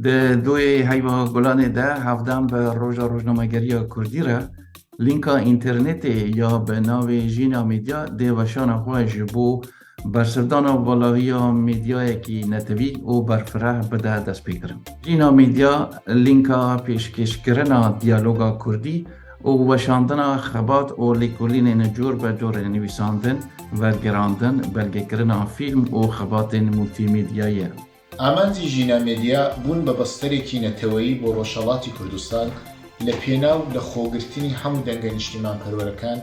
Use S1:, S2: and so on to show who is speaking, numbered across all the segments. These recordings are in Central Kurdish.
S1: Di doyê heyva Gulanê de hevdem bi Roja Rojnamegeriya Kurdî re lînka înternetê ya bi navê Jîna Medya dê weşana xwe ji bo bersivdana valahiya medyayekî netewî û berfireh bide destpêkirin. Jîna Medya lînka pêşkêşkirina diyaloga Kurdî û weşandina xebat û lêkolînên cor be cor nivîsandin, wergerandin, belgekirina fîlm û xebatên multîmedyayî ye.
S2: ئامانجی ژینا مێدیا بوون بە بەستەرێکی نەتەوەیی بۆ ڕۆژهەڵاتی کوردستان لە پێناو لە خۆگرتنی هەموو دەنگە نیشتیمانپەروەرەکان،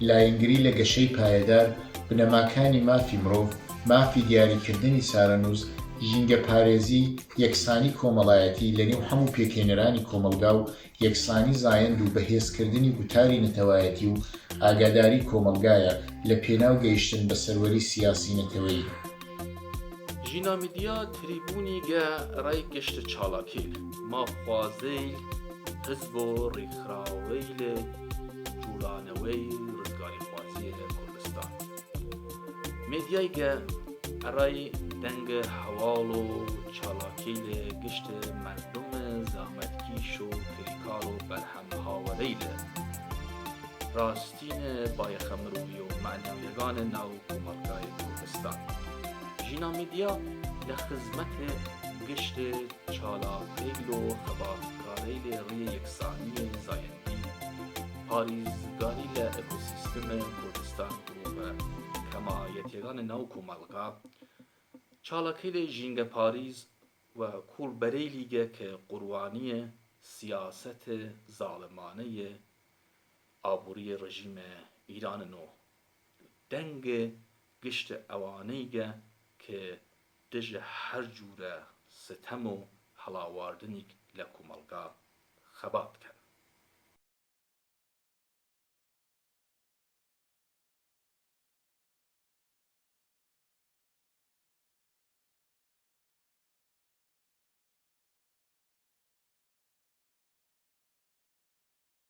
S2: لایەنگری لە گەشەی پایەدار، بنەماکانی مافی مرۆڤ، مافی دیاریکردنی چارەنووس، ژینگەپارێزی، یەکسانی کۆمەڵایەتی لە نێو هەموو پێکهێنەرانی کۆمەڵگا و یەکسانی زایەند و بەهێزکردنی گوتاری نەتەوایەتی و ئاگاداری کۆمەڵگایە لە پێناو گەیشتن بە سەروەری سیاسی نەتەوەیی.
S3: ژینا میدیا تریبوونیگە ئەرای گشت چالاکەیل مافخوازەیل حزب و ریکخراوەیل جوڵانەوەی رزگاریخوازی کوردستان. مێدیایگە ئەرای دەنگ هەواڵ و چالاکەیل گشت مەردم زەحمەتکیش و کریکار و بەرهەمهاوەرەیل راستین بایەخە مروی و مەعنەویەگان ناو کوومەڵگای کوردستان. ژینا میدیا لە خزمەت گشت چالاکەیل و خەباتکارەیل ڕێ یەکسانی زایەندی، پاریزگاری لە ئکۆسیستم کوردستان گرووپە کەمایەتیەگان ناو کوومەڵگا، چالاکەیل ژینگەپاریز و کووڵبەرەیلیگە ک قوروانی سیاسەت زاڵمانەێ ئابووری ڕژیم ئیرانن و دەنگ گشت ئەوانەیگە ک دژ هەر جوورە ستەم و هەڵاواردنیگ لە کوومەڵگا خەبات کەن.